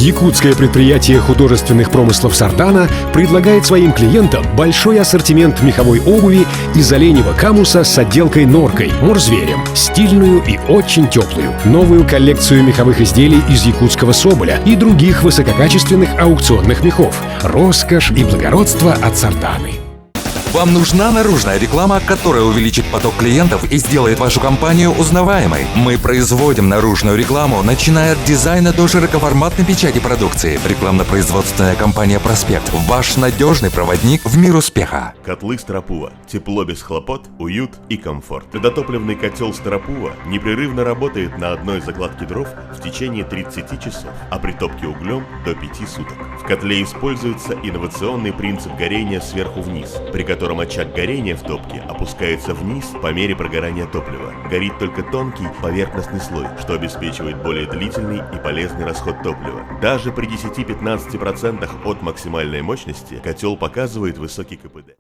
Якутское предприятие художественных промыслов «Сардана» предлагает своим клиентам большой ассортимент меховой обуви из оленевого камуса с отделкой норкой, морзверем, стильную и очень теплую, новую коллекцию меховых изделий из якутского соболя и других высококачественных аукционных мехов. Роскошь и благородство от «Сарданы». Вам нужна наружная реклама, которая увеличит поток клиентов и сделает вашу компанию узнаваемой. Мы производим наружную рекламу, начиная от дизайна до широкоформатной печати продукции. Рекламно-производственная компания «Проспект» – ваш надежный проводник в мир успеха. Котлы Старапува. Тепло без хлопот, уют и комфорт. Твердотопливный котел Старапува непрерывно работает на одной закладке дров в течение 30 часов, а при топке углем до 5 суток. В котле используется инновационный принцип горения сверху вниз, при котором очаг горения в топке опускается вниз по мере прогорания топлива. Горит только тонкий поверхностный слой, что обеспечивает более длительный и полезный расход топлива. Даже при 10-15% от максимальной мощности котел показывает высокий КПД.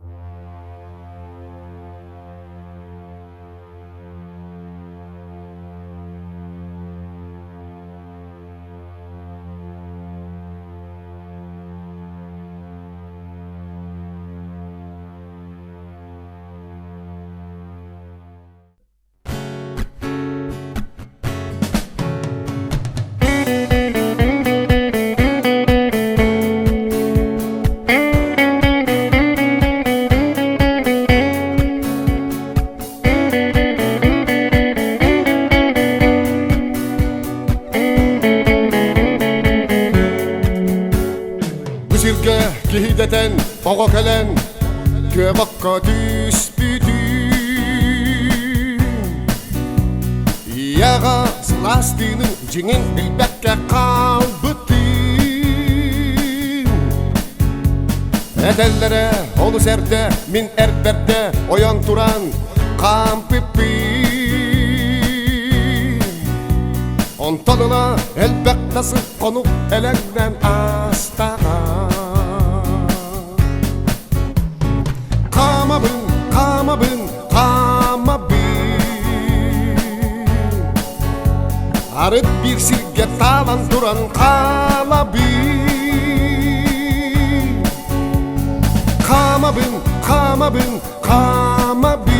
Бу сиргэ киһидэтэн оҕо кэлэн күөбокко түспүтүн Ийэҕэ сылаас тыынын дьиҥин билбэккэ хаалбытын Этэллэрэ олус эрдэ мин эрбэрдэ ойон туран хаампыппын Онтон ыла элбэх да сыл хонук элэҥнэн аастаҕа. Хаамабын, хаамабын, хаамабын. Арыт биир сиргэ таалан туран хаалабын. Хаамабын, хаамабын, хаамабын.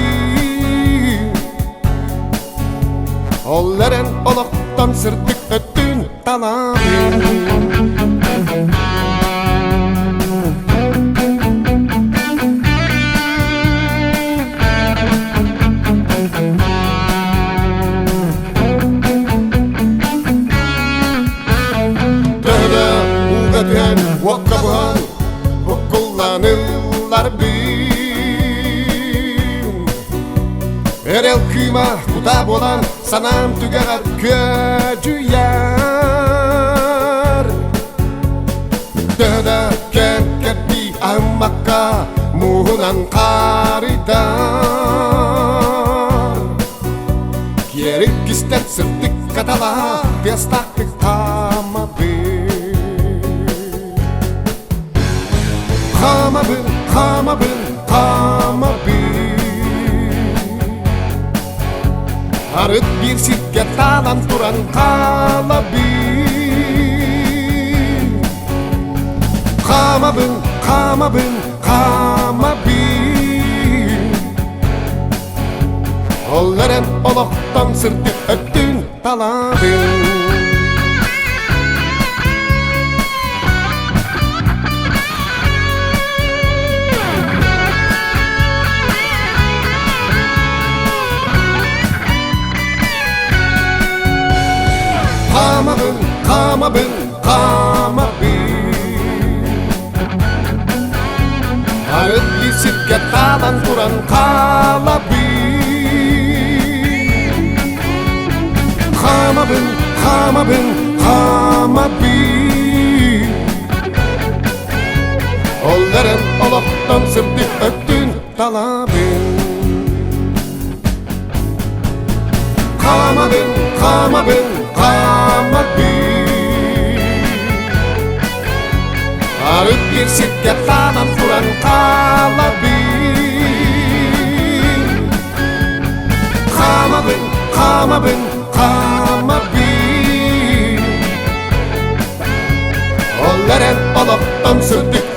Ол эрэн олохтон сырдык өттүн талабын. Төһө ууга түһэн, уокка буһан, буккулланылларбын. Эрэл кыыма кутаа буолан, санаам түгэҕэр күөдьүйэр. Төһө да кэм кэрдии аһыммакка мууһунан хаарыйдар. Киэрик кистэн сырдык каталаһа тыастаахтык хаамабын. Хаамабын, хаамабын, хаамабын. Арыт биир сиргэ таалан туран хаалабын. Хаамабын, хаамабын, хаамабын. Ол эрэн олохтон сырдык өттүн талабын. Хаамабын, хаамабын, хаамабын. Арыт биир сиргэ таалан туран хаалабын. Хаамабын, хаамабын, хаамабын. Ол эрэн олохтон сырдык өттүн талабын. Хаамабын, хаамабын, хаамабын. Арыт биир сиргэ таанан туран хаалабын. Хаамабын, хаамабын, хаамабын. Ол эрэн олохтон сырдык.